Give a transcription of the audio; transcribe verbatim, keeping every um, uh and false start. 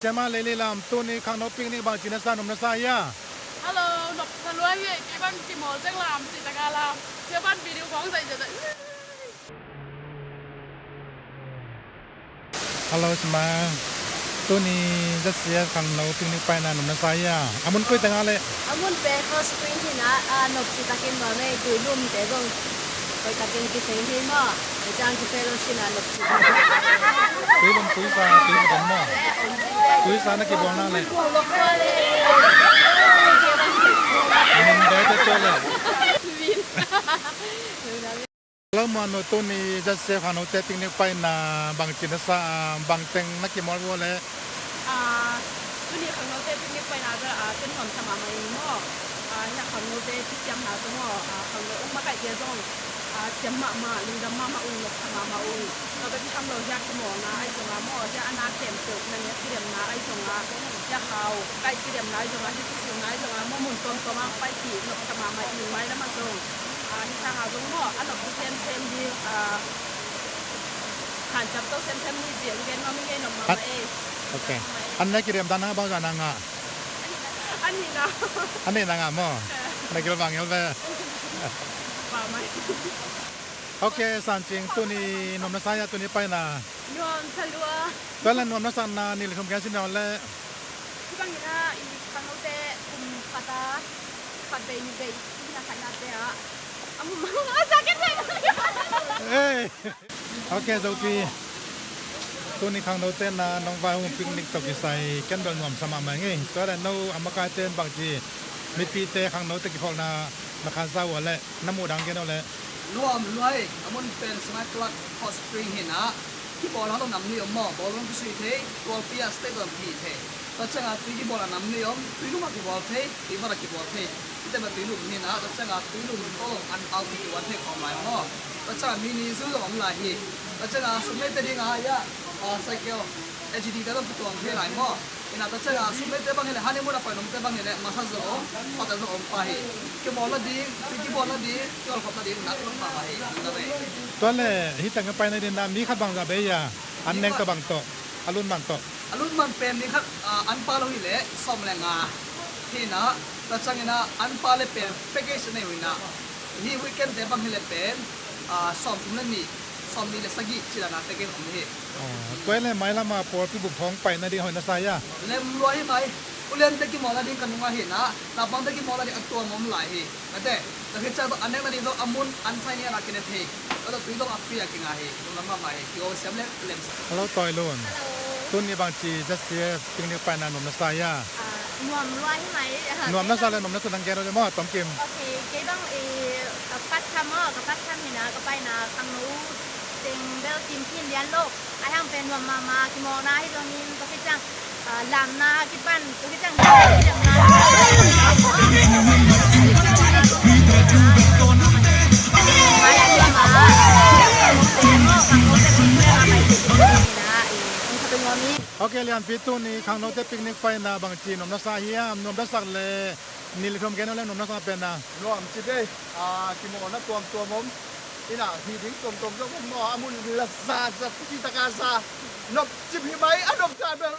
Siama Lei Lei Lam, tuni khangno picnic bangci na sa, nuam na sa hia? Hello, nuam sa lua hi, kei bang kimawl teng lam, ci taka lam. Sia bang video kong zai zai zai. Hello, Sima. Tuni Z C F khangno picnic paina nuam na sa hia? A mun koi teng a le? A mun pen Hot Spring hi na, a, nopci takin nuam e, tui lum te zong koi takin kiseng hi maw. Tua ciang ki fellowship na nopci. Tui lum, tui sa, tui lum maw? Tui sa na kibawl na le? Min de te tua le. Hello, manu, tuni Z C F khangnote picnic paina bangci na sa, bangteng na kimawl vua le? Ah, tuni khangnote picnic paina bel, ah, ken nuam sa mahmah ing maw. Ah, hiah khangnote kisiamna zong maw, ah, khangno ung makaihte zong, ah, siam mahmah, lungdam mahmah ung, nuam sa mahmah ung. Tua bek tham lo hiah kimawlna ahi zongah maw, hiah a na khempeuh na ngiat kidemna ahi zongah, hiah khau kaih kidemna ahi zongah, hiah kisilna ahi zongah, maw mun tuamtuam ah paipih, nuam sa mahmah ing, mailam ah zong. Ah, hi sangin zong maw, a nop semsem ding, ah, hanciam to semsem ni ci, a gen nuam ing e, nuam mahmah e. Ok. An ne kidem dan na bang zah na ngah? An nihna. An nihna ngah maw? Na gil bang gil ve. Mahmah e. Ok, San Cing, tuni nuam na sa hia, tuni paina? Nuam sa lua. Tua le nuam na sakna nih le thum gen sin nawn le. Hih bangin ah, i khangnote kum khat a, khat vei nih vei, i na khatnate ah. A mu mang a sa ken vei. Hey. Ok, Zopi. Tuni khangnote na nong vai hong picnic tawh kisai ken bel nuam sa mahmah ing e. Tua le no a makaite in bangci mipite khangnote kikhawlna na khansa uh a le na muh dang gen uh le. Nuam lua hi, a mun pen Sungai Club Hot Spring hi na. Kibawl hang lo nam nih om maw, bawlung kisui thei, tualpi ah stadium hi thei. Tua ciangin tui kibawl a nam nih om, tui lum ah kibawl thei, tui vat ah kibawl thei. Hihte bel tui lum hi na, tua ciangin tui lum tawh an pau kituan thei khawm lai maw. Tua ciangin mini zoo zong om lai hi. Tua ciangin sumneite dingin ah, ah, cycle, A G D te zong kituang thei lai maw. Ina tua ciangin sumneite bang hi leh, honeymoon a pai nomte bang hi leh, massage zong om, spa te zong om pah hi. Kimawl nading, tui kibawl nading, kiholkhop nading, nak lum mahmah hi. Tua le, hih teng a pai nading na mi khat bangzah bei hia? An neng tawh bang tawh, a lun man tawh. A lun man pen mi khat, ah, an pa lo hi leh sawm le nga hi na, tua ciangin ah an pa le pen package nei uh hi na. Hih weekend te bang hi leh pen, ah, sawmthum le nih, sawmnih le sagih ci dan a package om hi. Aw, tua hi leh mailam ah pawlpi bup hong pai nading hoih na sa hia? Lem lua hi mai. Uliante kimawl nading ka nung ah hi na, naupangte kimawl nading a tuam om lai hi. Ate, tua khit ciang tawh a nek nading zong a mun an sai ni a na kine thei. Tua tawh tui zong a free a kinga hi. Lungdam mahmah hi. Kigo siam le lem sa. Hello, Tawi Lun. Hello. Tuni bangci Z C F picnic paina nuam na sa hia? Ah, nuam lua hi mai. Nuam na sa le nuam na sa dang gen uh le maw, Tom Kim. Ok, kei bang, eh, ka first time maw, ka first time hi na, ka paina khangno teng bel kim khin lian lo. Ahi hang pen nuam mahmah, kimawlna ahi zongin, tua khit ciang, ah, lamna kipan, tua khit ciang, lamna kipan. Ok, lianpi, tuni khangnote picnic paina bangci nuam na sa hiam, nuam na sak le nih le thum gen uh le nuam na sa pen na. Nuam ci bei, ah, kimawlna tuamtuam om. Ina, hi ding tuamtuam zong om maw, a mun la za za, pi taka za. Nop cip hi mai, a nop za bel.